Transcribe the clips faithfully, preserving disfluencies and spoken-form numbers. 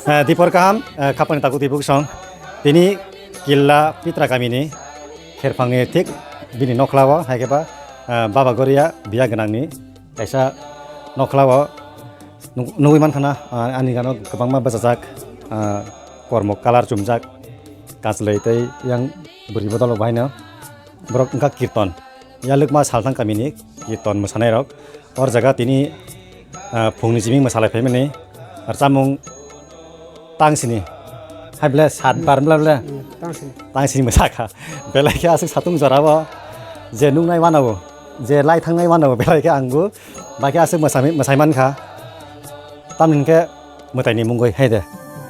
Eh, dipor kaham, eh, khapani taku tibuk song. Tini Killa Pitra kamini kherphangni thik bini nokhlao, hai khe ba, eh, Baba Goria biya gwnangni kaisa nokhlao nug-, nugui mankha na, ah, ani gano kwbangma bachajak, ah, kormo colour chumjak, kachlwi tei yang bwrwi bodol bo haino. Borok wngkha kirton. Yalwkma Salthang kamini kirton mwsanairok. Or jaga tini, ah, phungni jiming mwsalai phaimani. Ar chamung tangsini. Hai ble sat bar bla ble. Hmm, tangsini. Tangsini mwsakha. Belai khe aswk satung jorao je nuknai wanao, je lai thangnai wanao belai khe angbo bai khe aswk mwsami-, mwsai mankha. Tamni hwnkhe mwtaini mungwi hai de.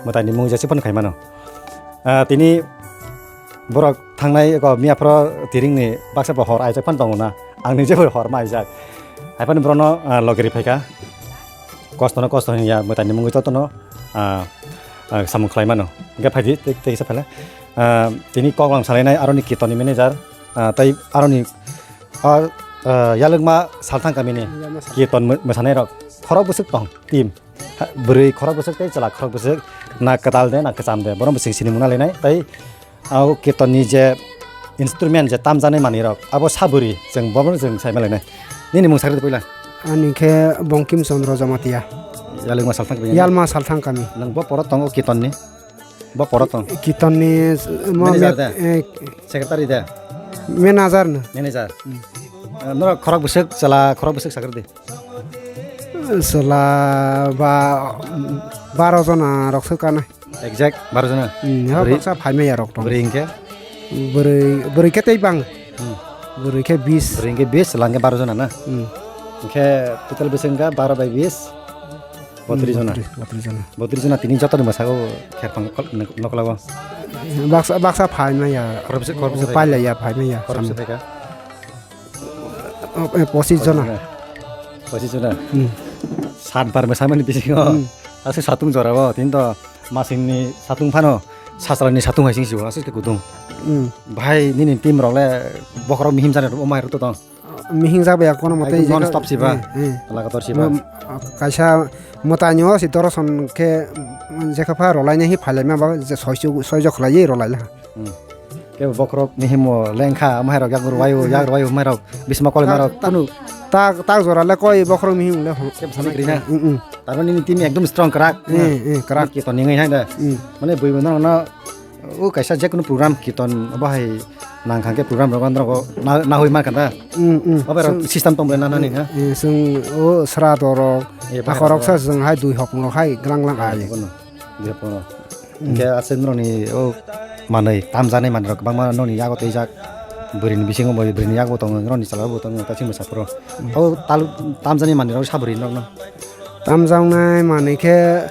Mwtaini mungwi jesi phano khai mano. Ah, tini borok thangnai eko miya phoro tiringni baksa bo hor aijak phano tongo na. Ang ni jebo hor ma aijak. Hai phano borokno, ah, logeri phaikha. Kosto no kosto hinya mwtaini mungwi jotono, ah, ah, samung khlai mano. Hwnkhe phaidi tei, tei kisa phela. Ah, tini kok lam salainai aroni kirtonni manager, ah, tei aroni, ah, ah, Yalwkma Salthang kamini Yalwkma Salthang. Kirton mw-, mwsanairok khorok bwswk tong team. Ha, bwrwi khorok bwswk tei chwla khorok bwswk, na kwtal de na kwcham de, bono bwswk sinimung nalainai tei, ah, o kirtonni je instrument je tamjaknai manwirok abo sabwrwi chwng bono chwng sai malainai. Nini mung sakhe puila? Ani khe Bongkim Chandra Jamatia. Yalwkma Salthang kami. Yalma Salthang kami. Nwng bo poro tongo kirtonni? Bo poro tong? Kirtonni, mo Manager me-, de? Eh, Secretary de? Manager no. Manager. Hmm. Ah, norok khorok bwswk, chwla khorok bwswk sakhe di? Chwla ba baro jona rok swk kanai. Exact baro jona? Hmm, ha, bwrwi? Baksa phaimaya rok tong. Bwrwi hinkhe? Bwrwi, bwrwi khe tei bang. Hmm. Bwrwi khe bis. Bwrwi hinkhe bis, chwla hinkhe baro jona na? Hmm. Hinkhe total bwswk hinkhe baro bai bis? Botris jona. Hmm, botris, botris jona. Botris jona tini joto ni mwsao kherphang kol-, nok-, noklao. Baksa, baksa phaimaya. Khorokbwswk, khorokbwswk phaikha? Pailaya phaimaya. Khorokbwswk phaikha? Oh, eh, pochis jona. Pochis jona. Hmm. Sat bar mwsamani bisingo. Hmm. Aswk satung jorao, tini to masingni satung phano sasrani satung hai sing sibo, aswk khe kutung. Hmm. Bhai, nini team rok le bokhorok mihim jani rok, omai rok to tong. Mihing jak bai kono mote ekdom non stop siba. Eh, eh. Lagator siba. Mo-, kaisa mwtai nyo si doroson khe jekha pha rolai nai hi phailai ma ba je soi chu, soi jok khlai ye rolai la. Hmm. Kebo bokhorok mihimo lengkha, amhai rok yak rwai o, yak rwai o, amhai rok bisma kolai ma rok. Tak, kunu tak, tak jora le koi bokhorok mihim le ho. Kebo sani kri na. Mm, mm. Tarmani nini team ekdom strong kwrak. Eh, eh, kwrak. Kito ningai hai da. Mm. Mane bui bono no o kaisa jekunu program kirton obo hai nang kha khe program rok andro go na, na hoi ma kha da. Mm, mm. Obo rok system tong ble na nani ha. Eh, eh, sung o sra dorok. Eh, bahai akhorok rok sa sung hai dui hok no hai glang glang ai. Bono. Dui hok no. Mm. Hingke aswk norokni o manwi tamjaknai manwirok kwbangma norokni yago twijak. Bwrwini bisingo bo bwrwini yago tongo, norokni chalao bo tongo, ta chini bwsakro. Mm. O tal-, tamjaknai manwirok sa bwrwi norokno? Tamjaknai manwi khe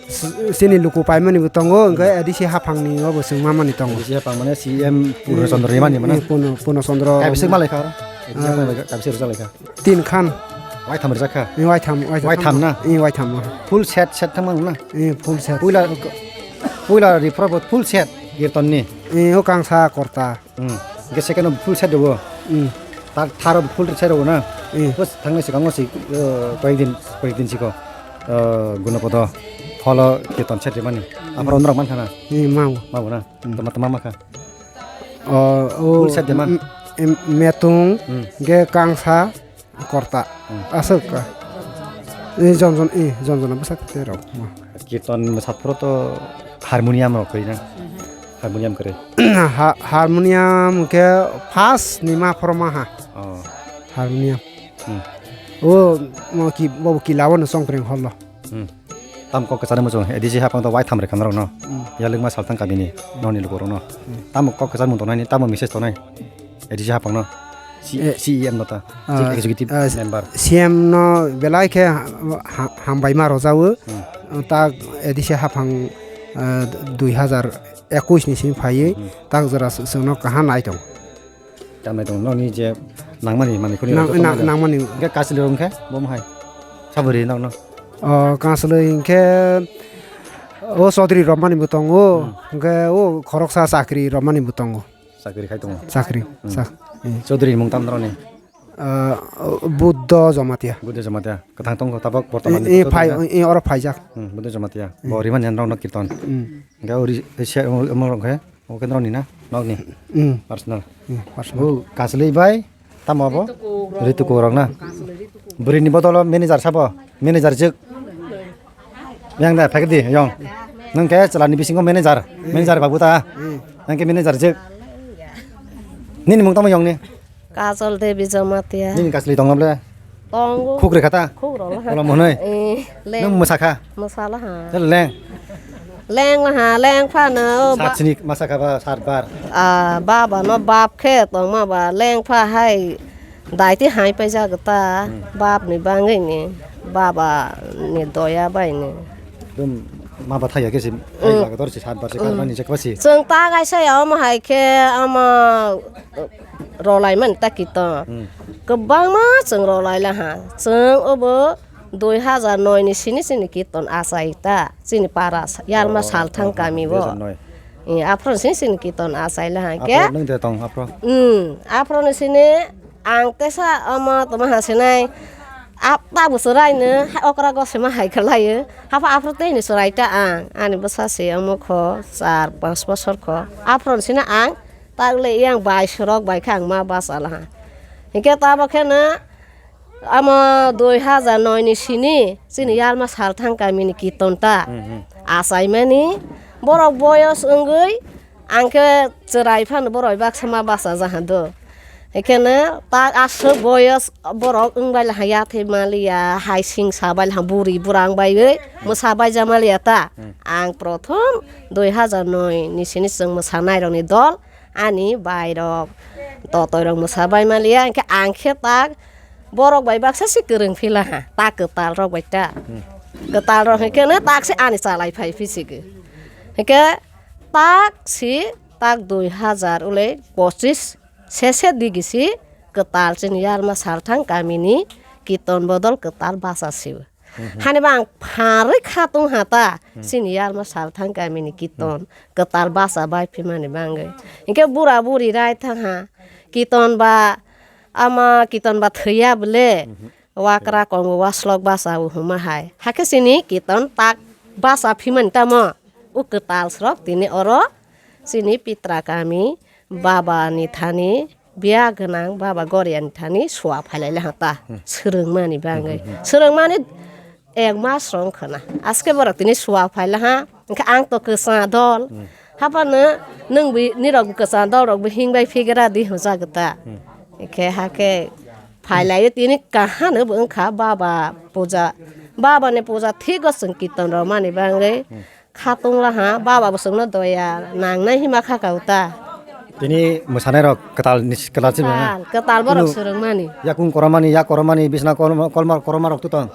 s-, chini luku paimani bo tongo, hingke A D C haphangni o bo chwng mamani tongo. A D C haphang mane C M Purna Chandra Rimani mane? Eh, Purna, Purna Chandra. Kaibisik malai kha oro? Ah. Kaibisik rwjak lai kha? Tin khan. Waitham rijak kha? Eh, waitham, waitham. Waitham na? Eh, waitham. Full set, set thang mang na? Eh, full set. Puila, puila riphra bo full set kirton ni? Eh, o kangsa korta. Hmm. Ge second o full set rwo? Hmm. Tar, thar o full set rwo na? Eh. Bas thangnai swkang o si, eh, koyek din, koyek din siko, eh, Gunopodo holo kirton set rimani. Apharo norok mankha na? Eh, mau. Mau na? Hmm. Tama, tama makha? O, o, full set de man? M-, m-, metung, hmm, ge kangsa, korta. Hmm. Aswk ka. E, jon jon, e, jon jon bwsak te rok. Kirton bwsak phoro to harmonium rok koi na? Harmonium kore. Ha-, harmonium ke first ni ma phoro ma ha. Oh. Harmonium. Hmm. O, mo ki, bo ki lawo no song preng holo. Hmm. Tamo kok kwchar muchung, A D C haphang to waitham rwkha norokno. Hmm. Yalwkma Salthang kamini, hmm, nokni lukurokno. Hmm. Tamo kok kwchar mung tongnai, tamo message tongnai, A D C haphangno. C-, eh, C E M no ta, ah, Chief Executive, ah, Member. C M no belai khe ha-, ha-, hambai ma rwjago. Hmm. Ta A D C haphang, ah, dui hazar ekush ni simi phaiwi, hmm, tak jora chwngno kaham nai tongo. Tamni tongo, nokni je nangmani manwi khuni nang-, rok nang-, nangmani. Hingke kachwlwi rok hingke bo mohai? Sabwrwi nokno? O, kachwlwi hingke o Chaudhary romani bo tongo, hmm, hingke o khoroksa chakri romani bo tongo. Chakri khai tongo? Chakri, hmm, chak-, eh. Chaudhary ni mung tam norokni? Ah, Buddha Jamatia. Buddha Jamatia. Kwthang tongo tabok bortoman. Eh, eh, phai, eh, oro phaijak. Hmm, Buddha Jamatia. Hmm. Bo Riman Jan rokno kirton. Hmm. Hingke o ri-, se, omo rok khe, o kendro ni na, nok ni. Hmm. Personal. Hmm, personal. O Kachwlwi bai, tamo abo? Ritu Kuwrok na. Bwrwi ni bodol o manager sabo? Manager jwk. Yang da, phai di, yong. Nwng khe chwla ni bisingo manager. Manager babu ta. Hmm. Nwng khe manager jwk. Nini mung tamo yong ni? Kajol Devi Jamatia. Nini Kachwlwi tong ble? Tongo. Khuk rwkha ta? Khuk rwla ha. Kolom hwnwi? Eh, leng. Nwng mwsa kha? Mwsala ha. Leng? Leng la ha, leng phano ba- Sat sini masa kha ba, sat bar? Ah, baba no bap khe tongma ba, leng pha hai daiti hai paijak ta, hmm, bap ni bangwi ni, baba ni doya bai ni. Dum ma ba thaya khe si, hmm, hai laga dor si, sat bar si, hmm, karmani jek ba si. Chwng ta gaisa ya omo hai khe, omo, Rolaimani ta kiton. Hmm. Kwbangma chwng rolaila ha. Chwng obo dui hajar noi ni sini chini kiton achai ta. Chini para sa-, Yalma, oh, Salthang, oh, kami o. Dui hajar noi. Eh, aphro ni sini chini kiton achaila ha. Aphro ke? Nwng de tong aphro? Hmm, aphro ni sini ang tesa omo toma ha sinai. Ap-, ta bwswraino okra gosima hai khlaio. Hapha aphro tei ni chwrai ta ang. Ani bwsa se omo kho char panch bosor kho. Aphro ni sini ang Takle yang bai sorok bai khe ang ma bachalaha. Hinkhe tamo kheno amo dui hajar noi ni sini chini Yalma Salthang kamini kiton ta. Hmm, hmm. Achaimani borok boyos wngwi ang khe chwrai phano borok baksa ma bachajaha do. Hinkhe tak aswk boyos borok wngbai laha yathai maliya, hai sing sabai laha buri burang baiwi mwsabai ja maliya ta. Hmm. Ang prothom dui hajar noi ni sini chwng mwsanairokni dol ani bairok, totoirok mwsabai maliya, hinkhe ang khe tak borok bai baksa se kwrwng phi laha, tak kwtalrok bai ta. Hmm. Kwtalrok hinkhe no tak se ani chalai phai phi sigo. Hinkhe tak si tak dui hajar ule pochis se se digi si kwtal chini Yalma Salthang kamini kiton bodol kwtal bacha sio. Mhm. Hani bang pharwi khatung ha ta, hmm, chini Yalma Salthang kamini kiton, hmm, kwtal bacha bai phimani bangwi. Hinkhe bura buri rai thang ha, kiton ba, ama kiton ba thwiya bole, mhm, wakra kongo waslok bacha o huma hai. Hakhe chini kiton tak bacha phimani tamo, o kwtal srok tini oro chini Pitra kami, baba ni thani, biya gwnang baba Goriani thani suwa phailai laha ta, hmm, swrwngmani bangwi. Hmm, hmm, hmm. Swrwngmani ek mas rong khna. Aske borok tini suwa phailaha. Hinkhe ang to kwchang dol. Hmm. Haphano nwng bi, nirok bo kwchang dol rok bo hingbai phigra di hwnjak ta. Hmm. Hinkhe hakhe phailai tini kahano bo wngkha baba puja. Baba ni puja thigo chwng kiton rok mani bangwi. Hmm. Khatung laha, baba bo chwngno doya nangnai hima kha kau ta. Tini mwsanairok kwtal ni, kwtal se bwna? Kwtal, kwtal borok swrwngmani. Yakung koramani, yak koramani, bisna korma, kolma, koramarok tu tong?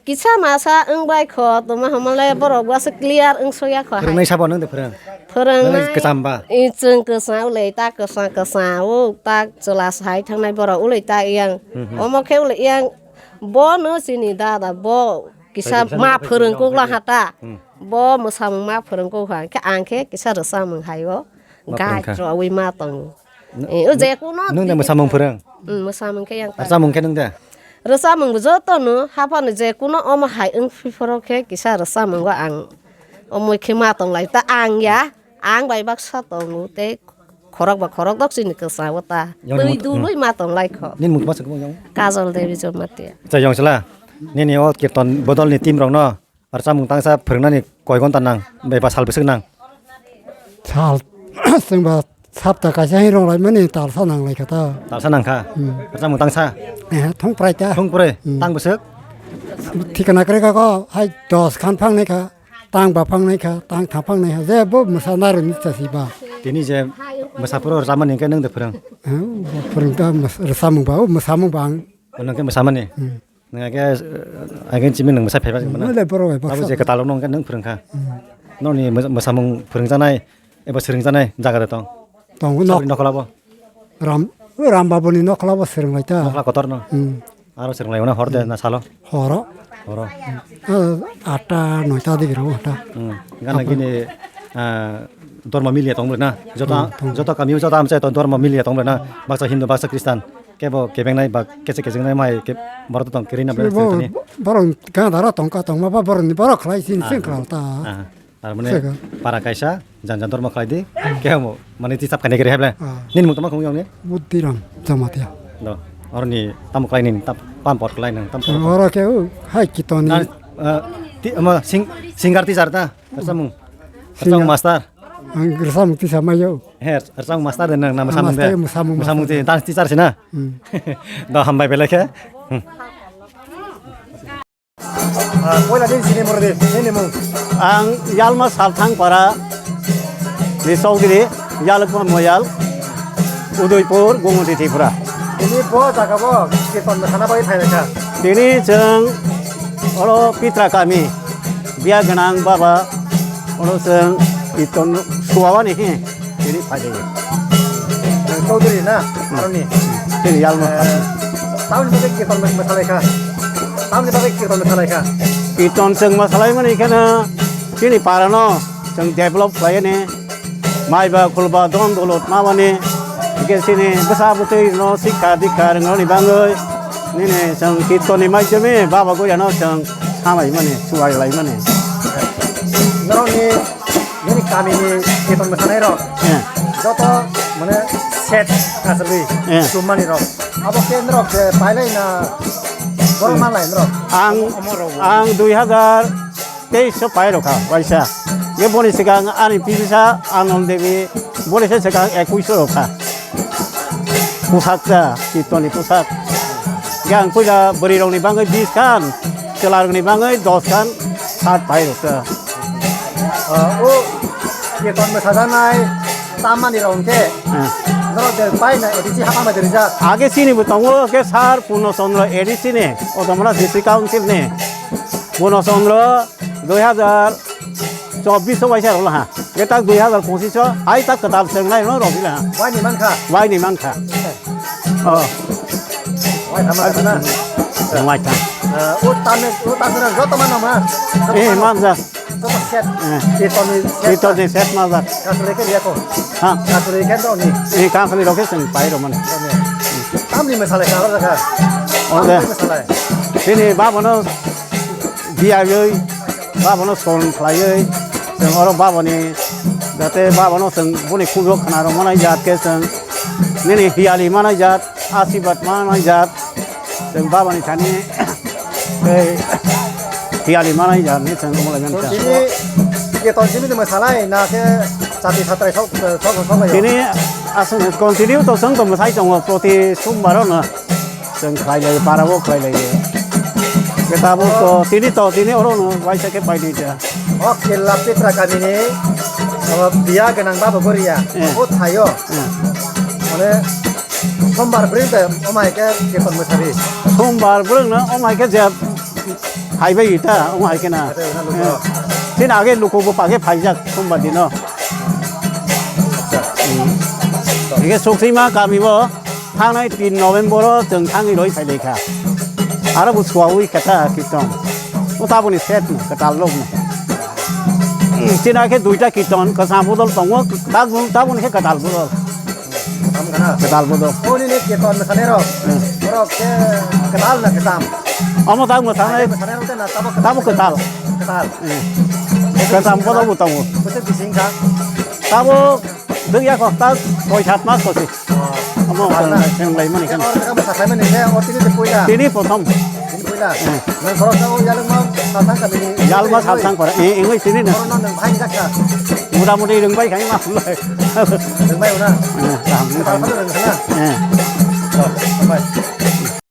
Kisa masa wngbai kho, tongma hwnmale borok bo aswk clear wngsoya kho hai. Phwrwngnai sabo nwng de phwrwng? Phwrwngnai. Nwng kwcham ba? I chwng kwchang ulei ta kwchang kwchang, o ta chwla sai thangnai borok ulei ta yang. Hmm, hmm. Omo khe ulei yang, bono chini dada, bo kisa ma phwrwng kok laha ta. Hmm. Bo mwsamung ma phwrwng kok ha, khe ang khe kisa rwchapmung hai o guide rwui ma tongo. Eh, o je kuno nwng de mwsamung phwrwng? Hmm, mwsamung khe yang ta. Rwchapmung khe nwng de? Rwchapmung bo joto no, haphano je kuno omo hai wng phi phoro khe kisa rwchapmung o ang omo khe ma tong lai ta ang ya, ang bai baksa tongo tei khorok ba khorok dok chini kwchang o ta. Twi dului ma tong lai kho. Nini mung bwswk bung yang? Kajol Devi Jamatia. Cha yong sala, nini o kirtan bodol ni team rok no Ar chamung tangsa phwrwngnani koi ghonta nang, eba sal bwswk nang? Sal, chwngba sapta kaisa hinwi rwnglaimani talsa nanglaikha ta. Talsa nangkha? Hmm. Ar chamung tangsa? Eh, thung prai ta. Thung prai? Hmm. Tang bwswk? Thikana kwrwi kha kho, hai dos khan phangnai kha, tang ba phangnai kha, tang tham phangnai kha, jebo mwsa narwkni chasiba. Tini je mwsa phuru rwchapmani hwnkhe nwng de phwrwng? Eh, phwrwng ta mwsa-, rwchapmung ba, o mwsamung ba ang. Nwng khe mwsamani? Hmm. Nwng age, age chimi nwng mwsai phaiba jingmano. Nwng le borok bai baksa. Abo je kwtal rokno nwng phwrwngkha. Hmm. Nokni mwsa-, mwsamung phwrwngjaknai eba swrwngjaknai jaga de tong? Tongo nok. Saboni nokhla bo? Ram, Ram Babuni nokhla bo swrwnglai ta. Nokhla kotor no? Hmm. Aro swrwnglai mano hor de na salo? Horo. Horo. Hmm. Ah, atta, noita digi rw ta. Hmm. Gana gini, ah, dormo miliya tong na? Joto, hmm, tong. Joto kami joto amchai to dormo miliya tong na? Baksa Hindu, baksa Kristan. Kebo kebengnai ba kese kejengnai mai ke borok tong kiri na Bo- tongthani. Borok ganda ro tongka tongma ba borok ni borok khlai sin Ah. sin khlal ta. Ah. Tar mane Sega. Para kaisa jan jan dormo khlai di. Kemo mane tisap kane kiri heble. Ah. Nin mutama khum yong ni. Buddhiram Jamatia. Do. Orni tam khlai nin tam pam pot khlai nang tam pot. Oro ke u hai kitoni. Tar, eh, ti ama sing singer teacher ta. Samung. Singer. Samung master. Ang rwchapmung tisa maiyo. He, rwchapmung master de nang, nang mwsamung de. Master, mwsamung Mwsamung master. Te dance teacher se na? Hmm. Do hambai belai khe. Hmm. Ah, poila din sini moro de, nini mung. Ang Yalma Salthang para ni Chowdhury, Yalukma Moyal, Udaipur, Gomoti Tripura. Ini bo jaga bo kirtan sana bai phailai kha. Tini chwng oro Pitra kami. Biya gwnang baba, oro chwng kirtan suwawani hi tini phaidi. Nang Chowdhury na, aroni. Tini Yalma. Eh, tamni bagwi kirtan mwsalai kha? Tamni bagwi kirtan mwsalai kha? Kirtan chwng mwsalai mani kheno chini parano chwng develop khlai ni. Mai ba khulba don dolot mamani, hingke sini bwsa bwtwi no sikha dikha rwngnani bangwi nini chwng kirtoni maisemi baba goya no chwng samai mani, suwai lai mani. Norokni, nini kamini kirton mwsanai rok, Eh. Joto mane set asli Eh. chummani rok. Abo ke norok je pailai na, borok manlai norok. Ang, Omo rok. Ang dui hazar teis o pai rokha waisa. Ye boni sikang ani pisa Anand Devi, boni se sikang ekuis o rokha. Pusak ta, kirtoni pusak. Yang puila bwrwi rokni bangwi bis khan, chwla rokni bangwi dos khan, sat pai rokha. Ah, o kirton mwsajaknai tamani rok hwnkhe, Hmm. Norok de pai na A D C hapang bai de rijak. Age sini bo tongo ke sir Purno Chandra A D C ni, Odamra District Council ni. Purno Chandra dui hazar chobbish o waisa rwla ha. Eta dui hazar pochish o ai ta kwtal swngnai no rwla ha. Waini mankha. Waini mankha. Oh. Wai thama thana. Wai thang. Eh, o tamne, o tamne joto mano ma. Eh, manja. Joto set. Eh. Kirtonni set. Kirtonni set manja. Kasule ke liya ko. Ha. Kasule ke to ni. Eh, kasule roke sen pai ro mane. Tamni masala ka ka. Ode. Tamni masala. Sini babono diyawi, babono son khlaiwi, chwng oro baboni, jate babono chwng boni khungo khna rw manai jat khe chwng nini hiyali manai jat, asirwad manai jat, chwng baboni thani tei hiyali manai jat ni chwng mole menta. Tini, ye ton simi tong salai na khe chati satrai sok, sok, sok lai. Tini aswk continue to chwng tong sai tongo proti sombar no. Chwng khlai lai, para bo khlai lai. Khe tabuk to, tini to, tini oro no, waisa khe pai di ta. O Killa Pitra kamini, abo biya gwnang babo goria. Eh. O thaio. Eh. Mane, sombar bring de, o mai khe kirtan mwsari. Sombar bring no, o mai khe je hai bai ta, o mai khe na. Ate na luko. Eh. Tini age luko bo page phaijak, sombar dino. Acha. Hmm. Ige Soksima kami bo. Thangnai tin November o chwng thangwi roi phai lai kha. Aro bo suawi kha ta kirton. O taboni set no, kwtal rok no. China khe duita kirton, kwcham bodol tongo, tabon, taboni khe kwtal bodol. Kwtal bodol. O nini kirton mwsanai rok. Hmm. Borok khe kwtal na kwcham? Omo tak mwsanai. Mwsanai rok khe na tabo kwtal. Tabo kwtal. Kwtal. Hmm. Kwcham bodol bo tongo. Bwswk bising kha? Tabo Dwng ya kok ta soi sat mas kosi. Omo Kwtal na? Seng lai mani kan. Or ka masa khai mani khe, o tini de puila. Tini prothom. Tini puila. Hmm. Nang khorok sa o yalwng ma sa thang ka bini. Yalma sa thang para. Eh, engoi tini na. Khorok no nang bhai jak kha. Mota moti rwng bai khai ma. Rwng bai una. Eh, kaham ni Kwtal kaham. Khorok rwng khana. Eh. Oh, bye.